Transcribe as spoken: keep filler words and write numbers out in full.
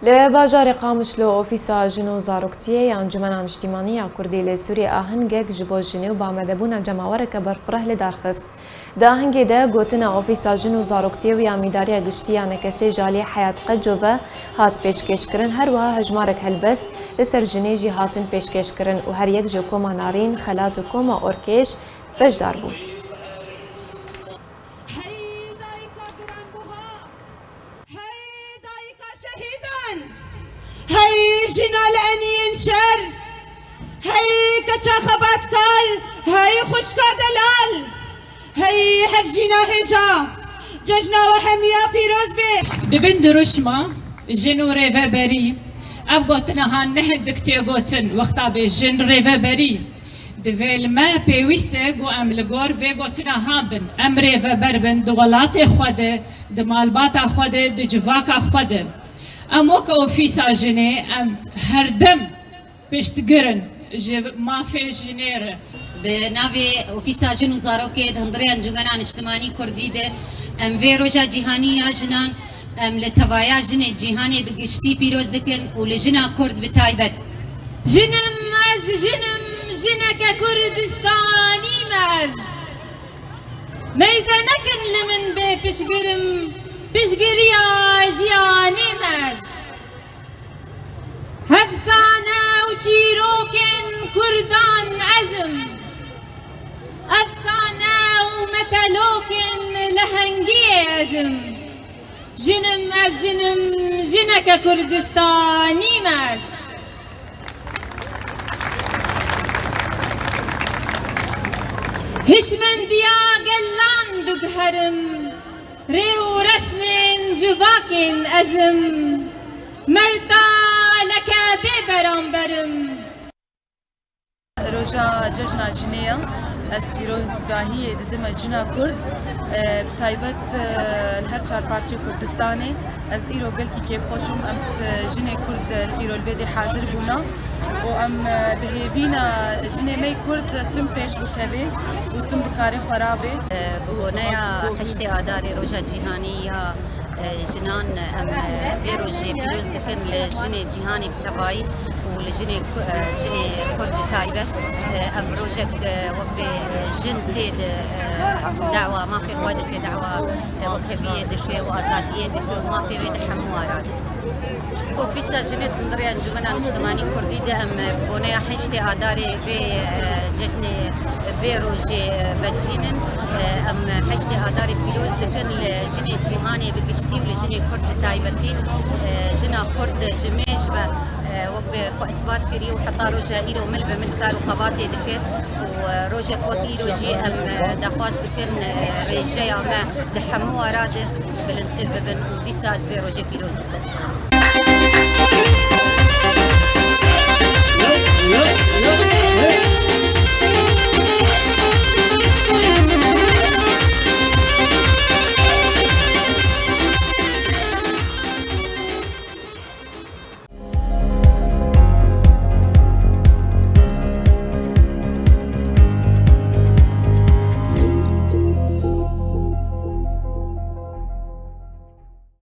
Li bajarê Qamişlo Ofîsa Jin û Zaroktiyê ya Encûmena Niştîmanî ya Kurdî li Sûriyê ahingek ji bo jinê û bi amadebûna cemawereke berfireh li dar xist. Di ahingê de gotina Ofîsa Jin û Zaroktiyê û ya Amîdariya Giştî ya Nekesê ji alî Heyat Qeco ve hat pêşkêşkirin, her wiha hejmarek helbest li ser jinê jî hatin pêşkêşkirin û her yek ji Koma Narîn, Xelat û Koma Orkêş beşdar bûn. Hey dayika giranbuha, hey dayika şehîdan, hey jina li eniyên şer, hey keça xebatkar, hey xwişka delal, hey hevjîna hêja, cejna we hemiya pîroz be. Di bin dirûşma jin û rêveberî, ev gotina han ne hindik tê gotin, wexta bê jin rêveberî, divê li me pêwîst e ku em li gor vê gotina han bin. Em rêveber bin di welatê xwe de, di malbata xwe de, di civaka xwe de. Em wek Ofîsa Jinê em her dem piştgir in ji mafê jinê re. Bi navê Ofîsa Jin û Zarokê di hundirê Encûmena Niştimanî Kurdî de em vê roja cîhanî ya jinan em li tevaya jinê cîhanê bi giştî pîroz dikin û li jina Kurd bi taybet. Jin im ez, jin im, jineke Kurdistanî me ez. Meyze nekin li min bê piştgir im, piştgiriya jiyanê me ez. Efsane û çîrokên Kurdan ez im. Efsane û metelokên lehengiyê ez im. Jin im ez, jin im, jineke Kurdistanî me ez. Hişmendiya gelan diguherim, rê û resmên civakên ez im. Merta leke bê beramber im. Roja Cejna Jinê ye. Ez pîrozbahiyê didime jina Kurd, e, bi taybet, e, li her çar parçeyê Kurdistanê. Ez îro gelkî kêfxweş im. Em, e, jinê Kurd, e, îro li vê dê hazir bûne û em, e, bi hêvîna jinê me yê Kurd tim pêş bikevê û tim bi karê xwe rabê. E, bi boneya heştê Adarê, Roja Cîhanî ya e, jinan, em, e, vê rojê pîroz dikin li jinê cîhanê bi tevayî û li jinê Ku-, e, jinê Kurd bi taybet. E, ev rojek, e, wek vê, e, jin tê di, e, dawa mafê xwe dike, dawa, e, wekheviyê dike û azadiyê dike û mafê wê di hemû ara de. Ofîsa Jinê di hundirê Encûmena Niştimanî Kurdî de em, e, bi boneya heştê Adarê vê, e, cejnê vê rojê, e, vecînin. E, em heştê Adarê pîroz dikin li jinê cîhanê bi giştî û li jinê Kurd bi taybetî. E, jina Kurd ji mêj ve, e, wek bi xwe isbat kirî û heta roja îro mil bi mil kar û xebatê dike û, e, rojek wek îro jî em, e, daxwaz dikin, e, rêjeya me di hemû ara de bilindtir bibin û dîsa ez vê rojê pîroz dikim.